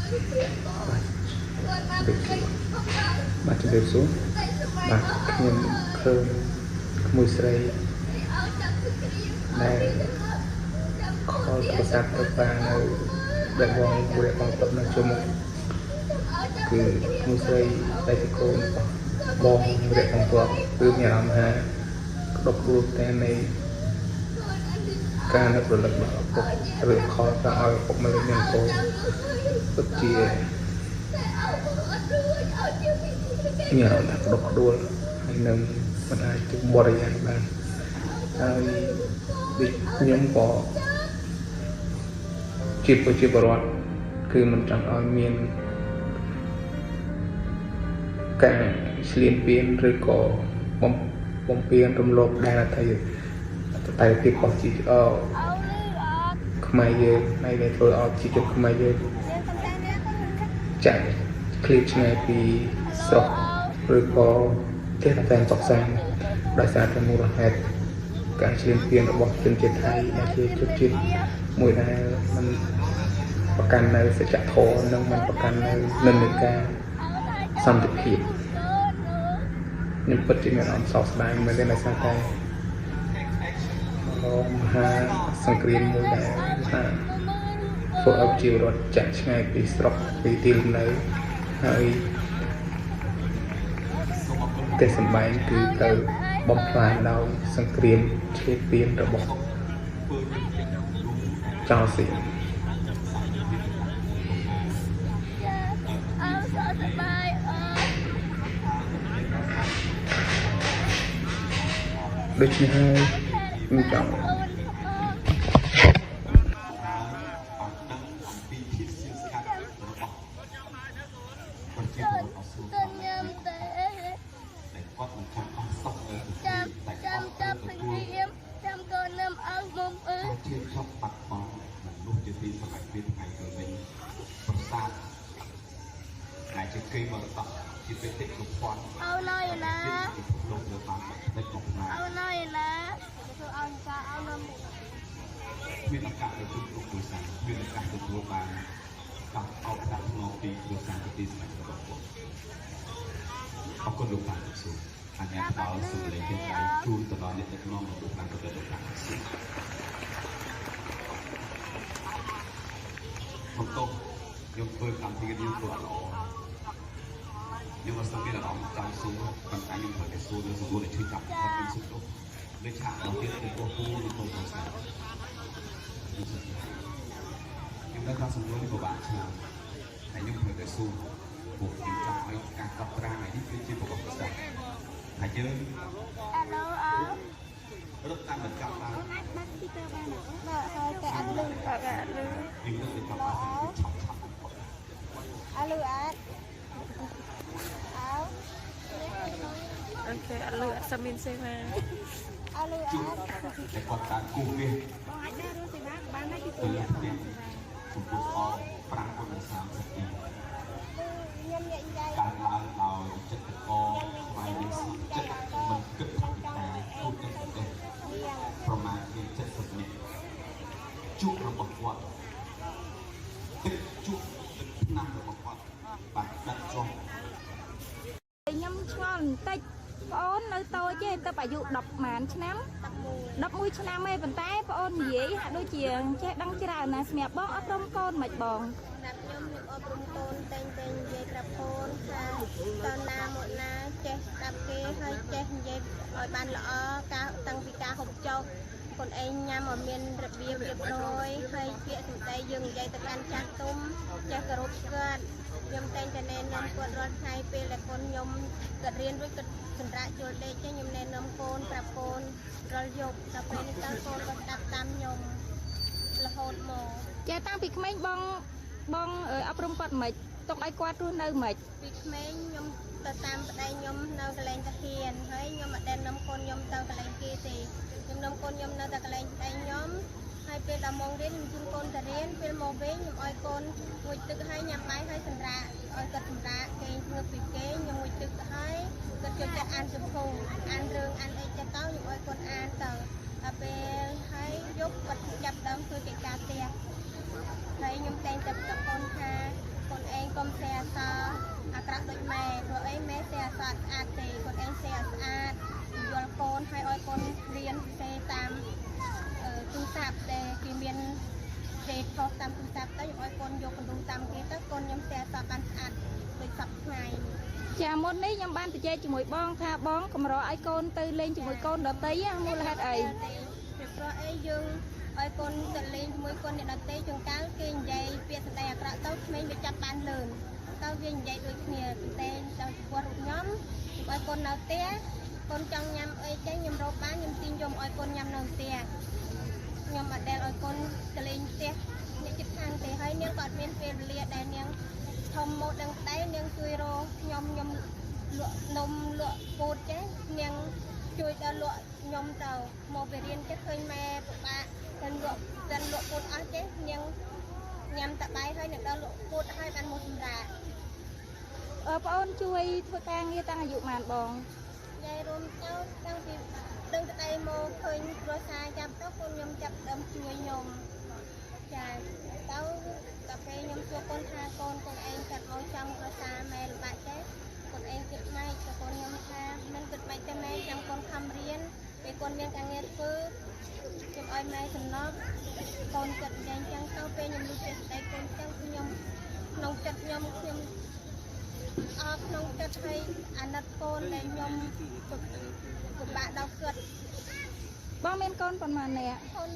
បាទបាទជម្រាបសួរបាទខ្ញុំឃើញក្មួយស្រីដែលខលទូរស័ព្ទទៅប៉ានៅដែលបងវរៈបងតបនៅជួមុខគឺក្មួយស្រីដែលជាកូនរបស់បងវរៈបងតបគឺមានអារម្មណ៍ថាក្តុកក្តួលតែនៃការនឹករលឹកដល់ឪពុកឬខលចង់ឲ្យឪពុកមកលេងនឹងកូនពិតជាមានអារម្មណ៍ថាក្តុកក្តួលហើយនឹងមិនអាចទៅបរិយាយបានហើយដូចខ្ញុំក៏ជាប្រជាពលរដ្ឋគឺមិនចង់ឲ្យមានការឈ្លានពានឬក៏បំពានរំលោភដែនអធិបតេយ្យភាពរបស់ជីខ្មែរយើងហើយដែលធ្វើឲ្យប្រជាជនខ្មែរយើងចាក់ឃ្លាតឆ្ងាយពីស្រុកឬក៏ផ្ទះតែសុខសាន្តដោយសារតែមូលហេតុការឈ្លានពានរបស់ជនជាតិថៃដែលជាជនជាតិមួយដែលមិនប្រកាន់នៅសច្ចធម៌និងមិនប្រកាន់នៅនិន្នាការសន្តិភាពខ្ញុំពិតជាមានអារម្មណ៍សោកស្ដាយមែនទេដោយសារតែមហាសង្គ្រាមមួយដែលថាធ្វើឲ្យប្រជាពលរដ្ឋចាក់ឆ្ងាយពីស្រុកពីទីលំនៅហើយផ្ទះសម្បែងគឺត្រូវបំផ្លាញដោយសង្គ្រាមឈ្លានពានរបស់ចោលសៀមដូច្នេះហើយខ្ញុំចង់ ចាំចាំចាំសង្គ្រាមចាំកូននឹមអើមុំអឺ ជាឈប់បាត់បង់មនុស្សជាទីស្រឡាញ់ពីថ្ងៃទៅវិញប្រាសាទដែលជាគេមរតកជាបេតិកភណ្ឌ អោណយណា ពិភពលោកនៅបានដឹកមកផ្នែក អោណយណាធ្វើឲ្យចាអោនឹម មានឱកាសទៅជួបគ្រួសារមានឱកាសទទួលបានការអោបដាក់ថ្នមពីគ្រួសារជាទីស្រឡាញ់របស់គាត់អរគុណលោកតាសួរអញ្ញាផ្ដល់សម្លេងទាំងដៃជូនទៅដល់អ្នកដឹកនាំរបស់លោកតាក៏លោកតាសួរបន្ទោសខ្ញុំធ្វើកម្មវិធីនេះធ្វើអត់ល្អខ្ញុំអត់សូវមានអារម្មណ៍ចង់សួរប៉ុន្តែខ្ញុំត្រូវតែសួរនៅសំណួរដែលឈឺចាប់គាត់ខ្ញុំសុំទោសលើឆាកដល់ទៀតចំពោះពូនិងកូនគ្រួសារខ្ញុំដឹងថាសំណួរនេះពិបាកឆ្នាំហើយខ្ញុំត្រូវតែសួរពួកខ្ញុំចង់ឲ្យការកត់ត្រាថ្ងៃនេះគឺជាប្រវត្តិសាស្ត្រហើយយើង អាឡូអើ រត់តាមបញ្ចប់បាន បាត់ពីទៅបានបាទហើយតែអត់លឺ បាទអត់លឺ យើងរត់ទៅចប់បានឆាប់ឆាប់ អត់លឺអត់អើ អូខេអត់លឺអត់សូវមានសេវា អត់លឺអត់ តែគាត់តាមគូនេះ បងអាចដើររកសេវាបានដែរពី ទៅលើផ្ទះចំពោះស្អ5គុណ30ទី ខ្ញុំនិយាយ កើតឡើងដោយចិត្តកខ្មែរយើងស្ម័គ្រចិត្តមិនគិតថាពិការទូទាំងប្រទេសប្រមាណជា70នាក់ជក់របស់គាត់ទឹកជក់ទឹកថ្នាំរបស់គាត់បានដាក់ចុះ ខ្ញុំឆ្ងល់បន្តិចប្អូននៅតូចទេទៅអាយុ10ម៉ានឆ្នាំ11ឆ្នាំឯងប៉ុន្តែប្អូននិយាយហាក់ដូចជាចេះដឹងច្រើនណាស់សម្រាប់បងអប់រំកូនមិនបង សម្រាប់ខ្ញុំខ្ញុំអប់រំកូនតែងតែនិយាយប្រាប់កូនថាតណាមកណាចេះស្ដាប់គេហើយចេះនិយាយឲ្យបានល្អការតាំងពីការហូបចុកខ្លួនឯងញ៉ាំឲ្យមានរបៀបរៀបរយហើយពាក្យសម្ដីយើងនិយាយទៅកាន់ចាស់ទុំចេះគោរពគាត់ខ្ញុំតែងតែណែនាំគាត់រាល់ថ្ងៃពេលដែលកូនខ្ញុំគាត់រៀនរួចគាត់សម្រាប់ចូលដេកចឹងខ្ញុំណែនាំកូនប្រាប់កូនរាល់យប់ដល់ពេលនេះតើកូនក៏ស្ដាប់តាមខ្ញុំរហូតមក ចេះតាំងពីក្មេងបងបងអប់រំគាត់មិនទុកឲ្យគាត់រស់នៅមិន ពីក្មេងខ្ញុំទៅតាមប្តីខ្ញុំនៅកន្លែងតាហ៊ានហើយខ្ញុំអត់ដែលនាំកូនខ្ញុំទៅកន្លែងគេទេខ្ញុំនាំកូនខ្ញុំនៅតែកន្លែងប្តីខ្ញុំហើយពេលដល់ម៉ោងរៀនខ្ញុំជូនកូនទៅរៀនពេលមកវិញខ្ញុំឲ្យកូនងូតទឹកហើយញ៉ាំបាយហើយសម្រាកឲ្យគាត់សម្រាកគេងងើបពីគេងខ្ញុំងូតទឹកហើយគាត់ចូលចិត្តអានសៀវភៅអានរឿងអានអីចឹងទៅខ្ញុំឲ្យកូនអានទៅដល់ពេលហើយយប់គាត់ចាប់ដើមធ្វើកិច្ចការផ្ទះហើយខ្ញុំតែងតែប្រាប់កូនថាក កូនឯងកុំសេអសអាក្រក់ដូចម៉ែព្រោះអីម៉ែសេអសអត់ស្អាតទេកូនឯងសេអស្អាតយល់កូនហើយឲ្យកូនរៀនសេតាមទូរស័ព្ទដែលគេមានគេផុសតាមទូរស័ព្ទទៅខ្ញុំឲ្យកូនយកកណ្ដុងតាមគេទៅកូនខ្ញុំសេអសបានស្អាតដូចសប្ថ្ងៃ ចាមុននេះខ្ញុំបានជជែកជាមួយបងថាបងកម្រឲ្យកូនទៅលេងជាមួយកូនដទៃមូលហេតុអី ពីព្រោះអីយើងឲ្យកូនទៅលេងជាមួយកូនអ្នកដទៃជួនកាលគេនិយាយពាក្យសម្ដីអាក្រក់ទៅក្មេងវាចាប់បានលឿនទៅវានិយាយដូចគ្នាប៉ុន្តែដល់ចំពោះរូបខ្ញុំឲ្យកូននៅផ្ទះកូនចង់ញ៉ាំអីចេះខ្ញុំរកបានខ្ញុំទិញយកមកឲ្យកូនញ៉ាំនៅផ្ទះខ្ញុំអត់ដែលឲ្យកូនទៅលេងផ្ទះអ្នកជិតខាងទេហើយនាងក៏អត់មានពេលវេលាដែលនាងធំមកដឹងតែនាងជួយរកខ្ញុំខ្ញុំលក់នំលក់ពោតចេះនាងជួយដល់លក់ខ្ញុំទៅមកไปរៀនចេះឃើញម៉ែពិបាកទៅលក់ទៅលក់ពោតអស់ចេះនាងញ៉ាំតបាយហើយនឹងដល់លក់ពោតហើយបានមកសម្រាប់ ប្អូនជួយធ្វើការងារតាំងអាយុប៉ុន្មានបង យាយរួមទៅតាំងពីដឹងក្តីមកឃើញគ្រួសារចាប់ទៅកូនខ្ញុំចាប់ដើមជួយខ្ញុំចាទៅដល់ពេលខ្ញុំសួរកូនថាកូនកូនឯងកាត់មកចាំគ្រួសារម៉ែលំបាកចេះកូនឯងគិតម៉េចទៅកូនខ្ញុំថាមិនគិតម៉េចទេម៉ែចាំកូនខំរៀនពេលកូនមានការងារធ្វើខ្ញុំឲ្យម៉ែសំណប់កូនគិតយ៉ាងចឹងទៅពេលខ្ញុំលឺពាក្យស្ដីកូនចឹងខ្ញុំក្នុងចិត្តខ្ញុំខ្ញុំអរក្នុងចិត្តហើយអាណិតកូនដែលខ្ញុំពិបាកដល់គាត់ បងមានកូនប៉ុន្មាននាក់ កូន